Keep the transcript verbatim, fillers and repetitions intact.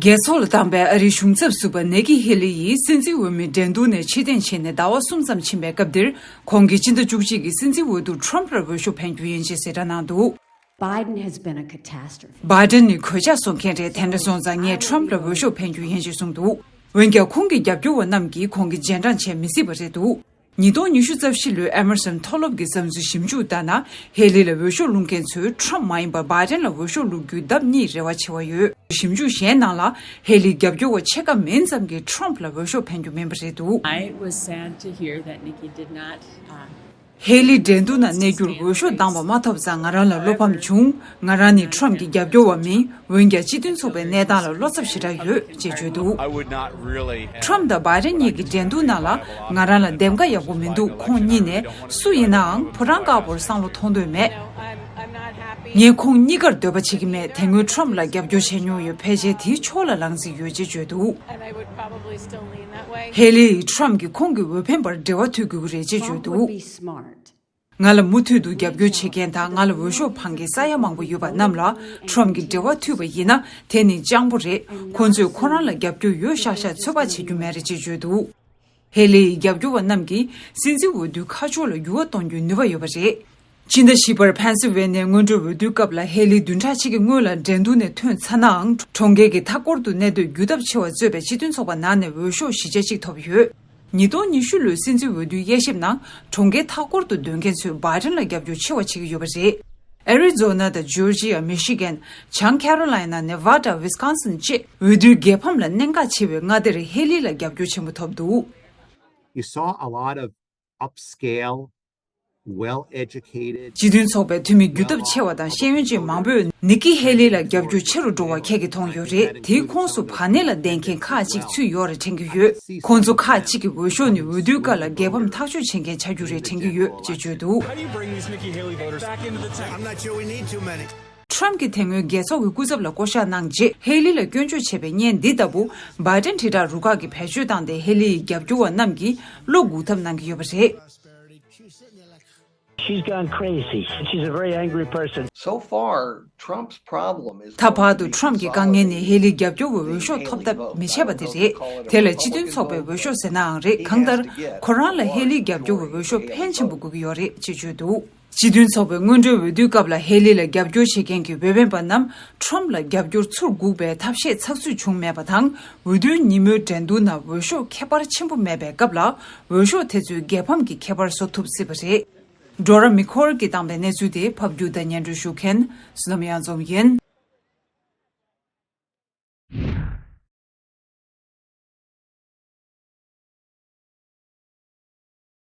རྒྱལ་ཚོགས་ལ་བཏང་པའི་ཨ་རིའི་གཞུང་ཚབ་ཟུར་པ་ནེ་ཀི་ཧེ་ལི་ཡིས་སྲིད་འཛིན་འོས་མི་འགྲན་བསྡུར་ནས་ཕྱིར་འཐེན་བྱས་ནས་ཟླ་བ་གསུམ་ཙམ་ཕྱིན་པའི་སྐབས་འདིར། ཁོང་གིས་སྤྱི་ཟླ་བཅུ་གཅིག་གི་སྲིད་འཛིན་འོས་བསྡུར་ཁྲོམ་ཕུ་ལ་འོས་ཤོག་འཕེན་རྒྱུ་ཡིན་ཅེས་གསལ་བསྒྲགས་གནང་འདུག Biden has been a catastrophe. བྷའི་ཏན་ནི་གོད་ཆག་བཟོ་མཁན་རེད། དེ་འདྲ་སོང་ཙང་ངས་ཁྲོམ་ཕུ་ལ་འོས་ཤོག་འཕེན་རྒྱུ་ཡིན་ཅེས་གསུངས་འདུག་འོན་ཀྱང་ཁོང་གི་རྒྱབ་སྐྱོར་བ་རྣམས་ཀྱིས་ཁོང་གི་རྗེས་འབྲང་བྱེད་མི་སྲིད་པ་རེད་འདུག་ཉིས་སྟོང་ཉི་ཤུ་རྩ་བཞི་ལོའི་ཨེ་མར་སོན་མཐོ་སློབ་ཀྱི་བསམ་ཚུལ་ཞིབ་འཇུག་ལྟར་ན། ཧེ་ལི་ལ་འོས་ཤོག་བླུག་མཁན་ཚོས་ཁྲོམ་མ་ཡིན་པར་བྷའི་ཏན་ལ་འོས་ཤོག་བླུག་རྒྱུའི་ལྡབ་གཉིས་རེ་བ་ཆེ་བ་ཡོད། ཞིབ་འཇུག་གཞན་ནང་ལ་ཧེ་ལིའི་རྒྱབ་སྐྱོར་བ་ཕྱེད་ཀ་མིན་ཙམ་གྱིས་ཁྲོམ་ཕུ་ལ་འོས་ཤོག་འཕེན་རྒྱུ་མིན་པ་རེད་འདུག I was sad to hear that Nikki did not, uh, ཧེ་ལི་འགྲན་བསྡུར་ནང་གནས་རྒྱུར་འོས་ཤོག་འདང་བ་མ་ཐོབ་ཙང་ང་རང་ལ་བློ་ཕམ་བྱུང་། ང་རང་ནི་ཁྲོམ་གྱི་རྒྱབ་སྐྱོར་བ་མིན། འོན་ཀྱང་སྤྱི་མཐུན་ཚོགས་པའི་གནས་སྟངས་ལ་བློ་འཚབ་ཞེ་དྲག་ཡོད་ཅེས་བརྗོད་འདུག I would not really have ཁྲོམ་དང་བྷའི་ཏན་གཉིས་ཀྱི་འགྲན་བསྡུར་ནང་ལ་ང་རང་ལ་འདེམས་ཀ་ཡག་པོ་མི་འདུག་ཁོང་གཉིས་ནས་སུ་ཡིན་ནའང་ཕོ་བྲང་དཀར་པོར་བསམ་བློ་གཏོང་འདོད་མེད། ངས་ཁོང་གཉིས་ཀར་འདོད་པ་བྱེད་ཀྱི་མེད། དེ་སྔོན་ཁྲོམ་ལ་རྒྱབ་སྐྱོར་བྱས་མྱོང་ཡོད། ཕལ་ཆེར་དེའི་ཕྱོགས་ལ་ལངས་རྩིས་ཡོད་ཅེས་བརྗོད་འདུག And I would probably still lean that way. ཧེ་ལི་ཡིས་ཁྲོམ་གྱིས་ཁོང་གི་འོས་འཕེན་པར་འབྲེལ་བ་མཐུད་དགོས་ཀྱི་རེད་ཅེས་བརྗོད་འདུག Trump would be smart. ང་ལ་མུ་མཐུད་དུ་རྒྱབ་སྐྱོར་བྱེད་མཁན་དང་ང་ལ་འོས་ཤོག་འཕང་མཁན་ས་ཡ་མང་པོ་ཡོད་པ་རྣམས་ལ་ཁྲོམ་གྱི་འབྲེལ་བ་མཐུད་པ་ཡིན་ན་དེ་ནི་སྤྱང་པོ་རེད། ཁོང་ཚོས་ཁོ་རང་ལ་རྒྱབ་སྐྱོར་ཡོད་ཤག་ཤག་ཚོད་དཔག་བྱེད་རྒྱུ་མེད་རེད་ཅེས་བརྗོད་འདུག་ཧེ་ལི་ཡི་རྒྱབ་སྐྱོར་བ་རྣམས་ཀྱིས་སྲིད་འཛིན་འོས་བསྡུའི་ཁ་ཕྱོགས་ལ་འགྱུར་བ་གཏོང་རྒྱུའི་ནུས་པ་ཡོད་པ་རེད། ཕྱི་ཟླ་བཞི་པར་ཕེན་སི་ཝེ་ནི་ཡའི་སྔོན་འགྲོའི་འོས་བསྡུའི་སྐབས་ལ་ཧེ་ལི་བདུན་ཕྲག་གཅིག་གི་སྔོན་ལ་འགྲན་བསྡུར་ནས་ཐོན་ཚར་ནའང་གྲོང་ཁྱེར་གྱི་མཐའ་འཁོར་དུ་གནས་སྡོད་རྒྱུ་སྟོབས་ཆེ་བ་གཙོས་པའི་སྤྱི་མཐུན་ཚོགས་པ་ནང་ནས་འོས་ཤོག་བཞི་ཆ་གཅིག་ཐོབ་ཡོད། ཉིས་སྟོང་ཉི་ཤུ་ལོའི་སྲིད་འཛིན་འོས་བསྡུའི་དབྱེ་ཞིབ་ནང་གྲོང་ཁྱེར་མཐའ་འཁོར་དུ་སྡོད་མཁན་ཚོས་བྷའི་ཏན་ལ་རྒྱབ་སྐྱོར་ཆེ་བ་བྱེད་ཀྱི་ཡོད་པ་རེད། ཨེ་རི་ཛོ་ན་དང་ཇོར་ཇི་ཡ། མི་ཤི་གན། བྱང་ཁེ་རོ་ལའི་ན། ནེ་ཝ་ཌ། ཝི་སི་ཀོན་སིན་བཅས་འོས་བསྡུའི་རྒྱལ་ཕམ་ལ་གནད་འགག་ཆེ་བའི་མངའ་སྡེར་ཧེ་ལི་ལ་རྒྱབ་སྐྱོར་ཆེན་པོ་ཐོབ་འདུག You saw a lot of upscale, well-educated, སྤྱི་མཐུན་ཚོགས་པའི་འཐུས་མི་རྒྱུ་སྟོབས་ཆེ་བ་དང་ཤེས་ཡོན་ཅན་མང་པོས་ནི་ཀི་ཧེ་ལི་ལ་རྒྱབ་སྐྱོར་ཆེ་རུ་འགྲོ་བ་ཁྱེད་ཀྱིས་མཐོང་ཡོད་རེད། དེའི་ཁོངས་སུ་བར་གནས་ལ་བསྡད་མཁན་ཁག་ཅིག་ཚུད་ཡོད་རེད་དྲན་གྱི་ཡོད། ཁོང་ཚོ་ཁག་ཅིག་གི་འོས་ཤོག་ནི་འོས་བསྡུའི་སྐབས་ལ་རྒྱལ་ཕམ་ཐག་གཅོད་བྱེད་མཁན་ཆགས་རྒྱུ་རེད་དྲན་གྱི་ཡོད་ཅེས་བརྗོད་འདུག How do you bring these Nikki Haley voters back into the tent? I'm not sure we need too many. ཁྲོམ་གྱིས་དེ་སྔོན་རྒྱལ་ཚོགས་ཀྱི་སྐུ་ཚབ་ལ་བསྐོ་གཞག་གནང་རྗེས་ཧེ་ལི་ལ་སྐྱོན་བརྗོད་བྱས་པའི་བརྙན་འདི་ལྟ་བུ་བྷའི་ཏན་དྲིལ་བསྒྲགས་རུ་ཁག་གིས་བེད་སྤྱོད་བཏང་སྟེ་ཧེ་ལི་ཡི་རྒྱབ་སྐྱོར་བ་རྣམས་ཀྱིས་བློ་འགུག་ཐབས་གནང་གི་ཡོད་པ་རེད། She's gone crazy. She's a very angry person. So far, Trump's problem is ད་བར་དུ་ཁྲོམ་གྱི་དཀའ་ངལ་ནི་ཧེ་ལིའི་རྒྱབ་སྐྱོར་བའི་འོས་ཤོག་ཐོབ་ཐབས་མི་བྱེད་པ་དེ་རེད། དེ་ལ་སྤྱི་མཐུན་ཚོགས་པའི་འོས་ཤོག་ཟེར་ནའང་རེད། གང་ལྟར་ཁོ་རང་ལ་ཧེ་ལིའི་རྒྱབ་སྐྱོར་བའི་འོས་ཤོག་ཕོན་ཆེན་པོ་དགོས་ཀྱི་ཡོད་རེད་ཅེས་བརྗོད་འདུག་སྤྱི་མཐུན་ཚོགས་པའི་སྔོན་འགྲོའི་འོས་བསྡུའི་སྐབས་ལ་ཧེ་ལི་ལ་རྒྱབ་སྐྱོར་བྱེད་མཁན་གྱི་འོས་འཕེན་པ་རྣམས་ཁྲོམ་ལ་རྒྱབ་སྐྱོར་ཚུར་འགུག་པའི་ཐབས་ཤེས་ཚགས་ཚུད་བྱུང་མེད་པ་དང་། འོས་བསྡུའི་ཉིན་མོའི་འགྲན་བསྡུར་ནང་འོས་ཤོག་ཁྱད་པར་ཆེན་པོ་མེད་པའི་སྐབས་ལ་འོས་ཤོག་དེ་ཚོས་རྒྱལ་ཕམ་གྱི་ཁྱད་པར་བཟོ་ཐུབ་སྲིད་པ་རེད། ཌོ་ར་མི་ཁོར་གྱིས་བཏང་པའི་གནས་ཚུལ་དེ་ཕབ་སྒྱུར་དང་སྙན་སྒྲོན་ཞུ་མཁན་བསོད་ནམས་གཡང་འཛོམས་ཡིན།